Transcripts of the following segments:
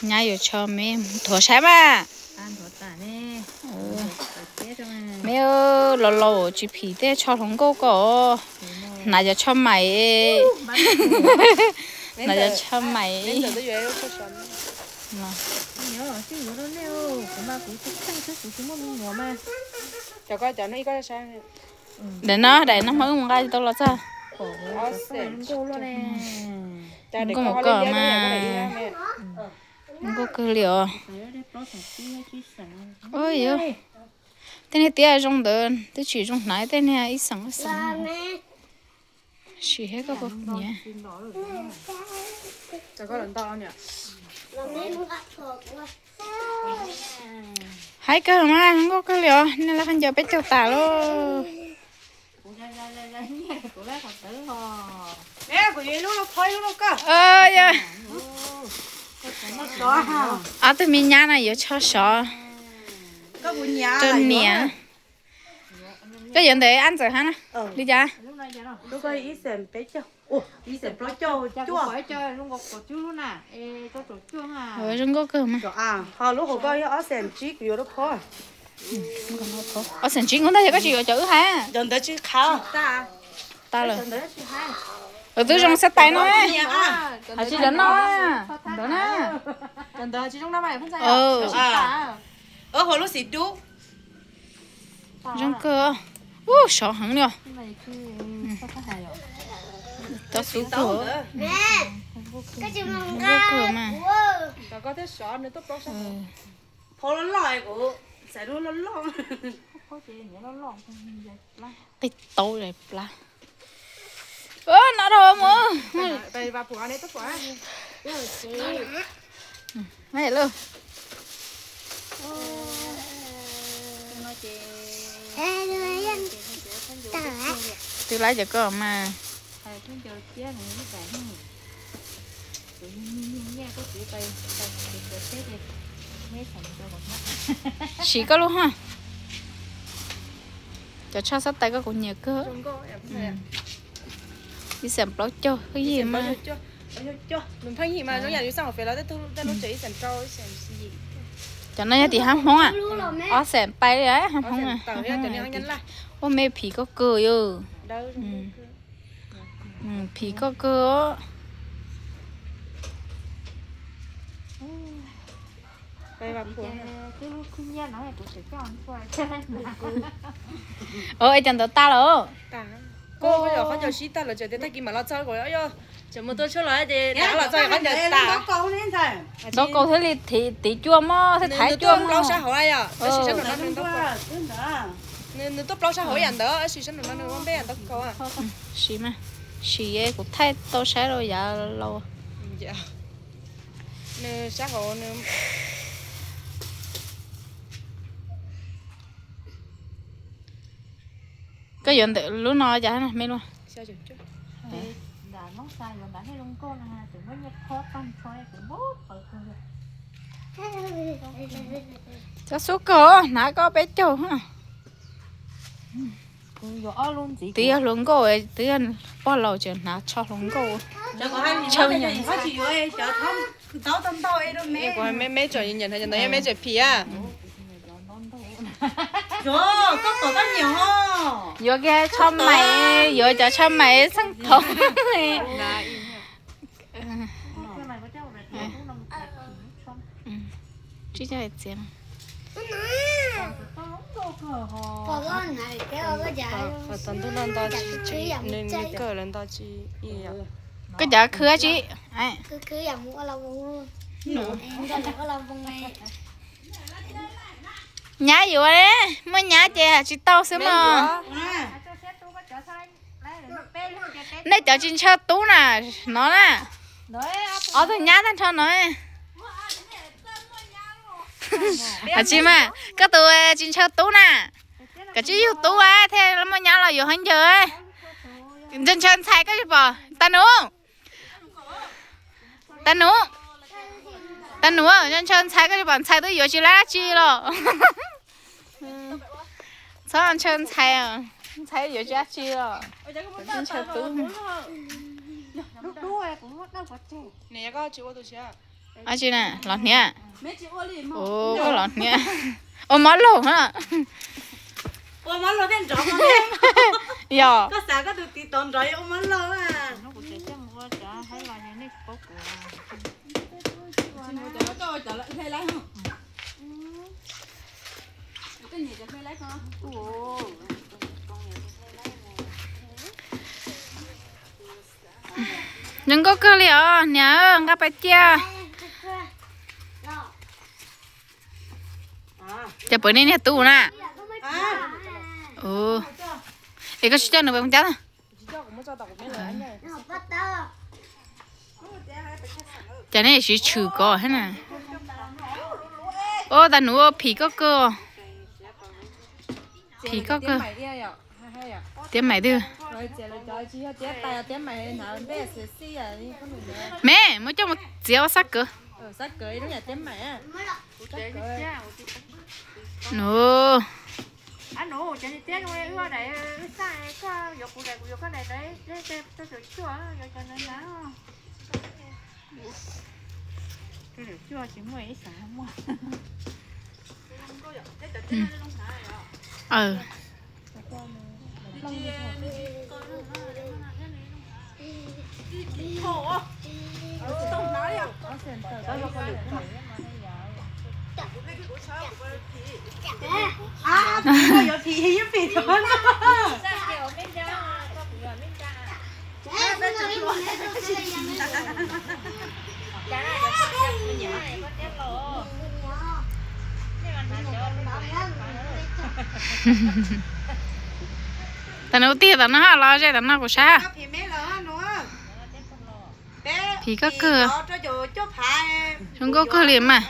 Nyab yuav tsho me thuav saib mas. Me laus laus tsis phim tej tsho hluas nkauj ko. Hnav cov tsho mais. Hnav cov tsho mais. Daim no, daim no mas wb mus nqa tau los txog. Nkauj mus koj mas. Nkauj kawg li os. Ua yuav, tej niag tiab zoo ntawd twb tsis zoo hnav, tej niag ib xeem ib xeem. Sim thiab koj puas nyiam. Haib kawg mas, zoo nkauj kawg li os, nej laj khaub ncaws peb caug tas lauj. Yog, ob tug me nyab no yuav tsho sov rau niam. Koj yuav ntawm ab ntxawm hab na, li cas? Zoo nkauj kawg mas. Ob xeem tsib nkaus ntag, yog koj tsis yuav cov wb hais. Tas lawm. Twb zoo xab tais no, hais tsis cov no, ntawd na. Zoo kawg. Ub, sov heev li os. Tau xub kawg. Zoo nkauj kawg mas. Qij tau plab. No rau mus. Twb laib cov koj mas. Siv koj lub haj. Cov tshaj xab tais koj kuv nyiam kawg. Ib xeem plaub caug pheej yig mas. Cov no yog tim hab Hmoob a. Ob xeem pais li hab Hmoob. Ua me phim koj kawg yog. Phim koj kawg. Cov ntawd tas lawm. Qhov ncauj sib tag lawm, tag kis mam los txog. Tseem mus tua tshuaj los ces los txog qhov ncauj tas. Ntau kaus thiaj li tiv cua mog, thiaj thaiv cua mog. Nws tuaj plaub sab hauv yam ntawd, tab sis sab nraum no nws ua npej ntau kaus. Siv mas, siv kuv thaij tau saib rau yav laus. Nws sab hauv nws. Koj yuav ntawm lub no cas me luaj? Cov xub kawg hnav koj peb caug. Twb yog hluas nkauj, twb yog pog laus tseem hnav tsho hluas nkauj. Me tseem phim. Yuav kiag tsho mais, yuav cov tsho mais txheej thaum. Tsis tau txiav. Tom ntug no nto tsis, nws kawg lawv nto tsis. Koj cov khwv tsi? Nyab yuav, muaj nyab ces tsis tau xwb mog. Nej cov tsis ntshaw tub na, no na. Ob tug nyab tag nrho no. Tsis mas, koj tus tsis ntshaw tub na. Koj tsis yug tub thiaj muaj nyab los yuav heev ncaws. Ntshaw ntshaw ntxhais koj tsis pom. Tag num, tag num, tag num, ntshaw ntxhais koj tsis pom ntxhais twb yuav tsis lab tsi los. Txhob ntshaw ntxhais, ntxhais yuav tsis dab tsi los. Ntshaw tub. Nws yog koj tsis ua tus siav. Ab tsi na, los hniav. Ua los hniav. Ua mov laug na. Yog. Zoo nkauj kawg li os niam, nqa pais cia. Ces pom nej niag tub na. Es koj tsis coj nws pais mus cab na. Ces nej siv tshwm kov thiab na. Ua tas nus ua phim koj kawg. Phim koj kawg. Tiab mais twg? Me, muab coj mus txiav ua xab kawg. Nus. Tam no tiag, tam no los ze, tam no kuv saib. Phim koj kawg. Zoo nkauj kawg li mas.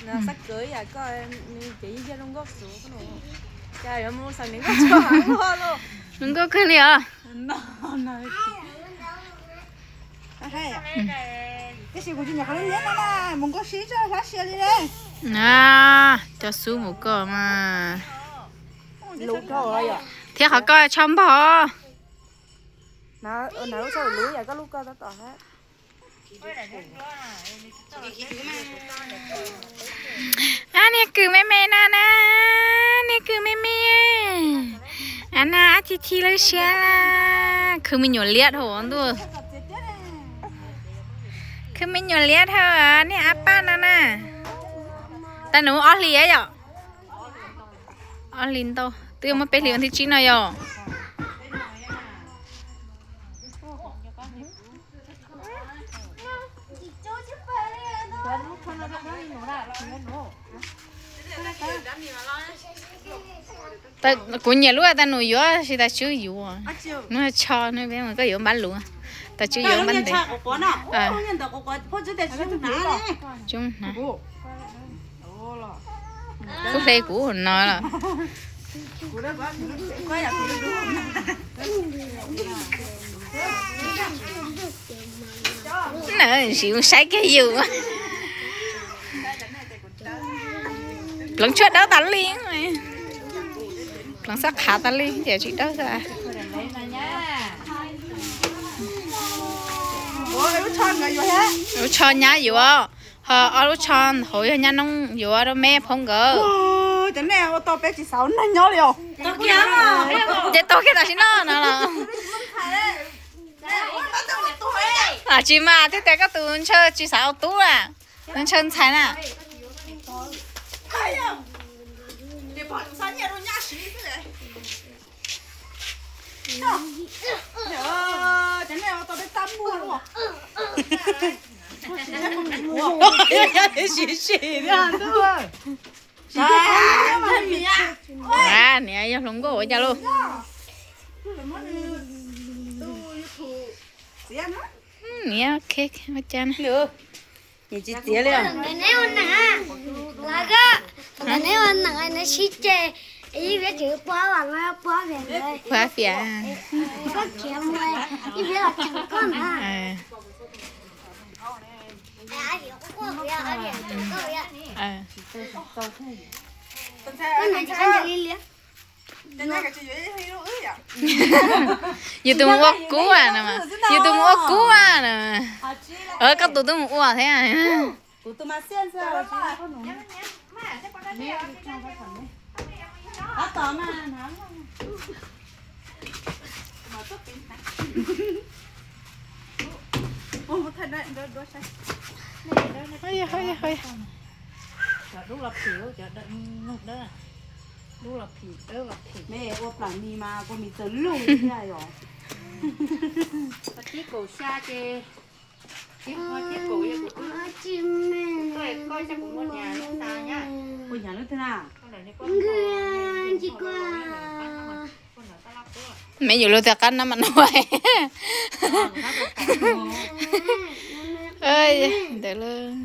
Zoo nkauj kawg li os. Cov xub mus koj mas. Thiab qhov koj tsho npog. Ab, niag kws me me no na, niag kws me me. Ab, no ab tsi tsi lawv siab. Khwv me nyuam liab dhau ntuj. Khwv me nyuam liab dhau niag ab paj no na. Tag nus ob hlis yom. Ob hlis ntau, twb yuav muaj peb hlis vas thib tsib no yom. Kuv nyiam lub tas nus yuav, tab sis tas tswb yuav. Nws tsho, nws peb mus koj yuav npab luv, tas tswb yuav npab ntev. Tsub hnav. Kuv hle kuv no los. Na, ntsis mus saib kiag yus. Pleev tshuaj dawb tas li. Pleev xab qhav tas li ces tsis dawb xwb. Lub tsho nyab yuav, ho ob lub tsho hauv yog nyab noob yuav rau me phauj nkawd. Ces taug kiag tam sim no no los. Tsis mas thiaj tias koj tus ntshaw tsis xav ua tub a, ntshaw ntxhais na. Sim sim thiab ntuj. Niam yog hluas nkauj ua cas lauj? Niam, ok, ua cas na? Tsis txiav li. Neb ua neeg, neb sib ceg, ib viab tseem pua, pua fiam. Koj khiav mus, ib viab los tseem koj na. Koj na tsis qab ntawd li liab. Yus tus mus ua kub no, yus tus mus ua kub no. Koj tus twb mus ua thiab. Ua plam mis mas kua mis txawm luj thiab yom. Ua nyav lub twg na? Me yuav luag tias qab nab mas no. Ntawd lawm.